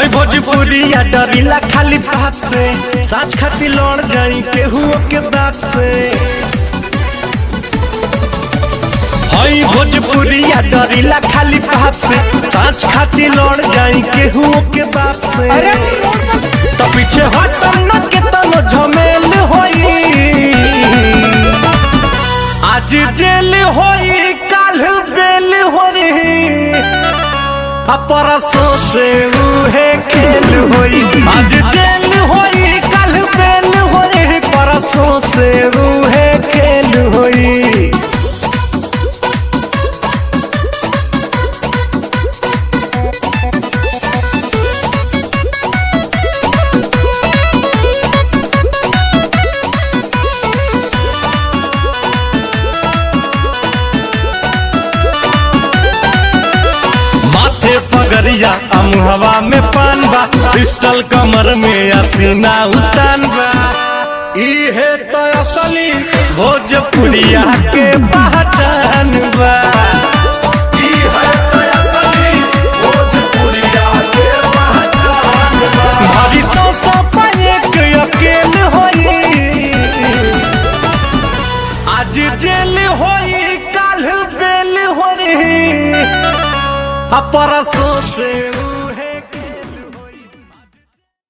हई भोजपुरिया डरिला खाली पाप से, साँच खाती लड़ जाई केहू के बाप से। हई भोजपुरिया डरिला खाली पाप से, साँच खाती लड़ जाई केहू के बाप से। तो पीछे हटम न के तनो झमेल होई, आज जेल होई काल बेल होई, परसों से उहे खेल होई। आज जेल होई काल बेल होई, परसों से उहे खेल होई। माथे पगरिया अमुहवा में पान बा, पिस्टल कमर में असीना उतान बा। इहे तो असली भोजपुरिया के पहचान बा। इहे त असली भोजपुरिया के पहचान बा। भारी सौ सौ एक अकेल होई, आज जेल होई काल बेल होई, परसों से।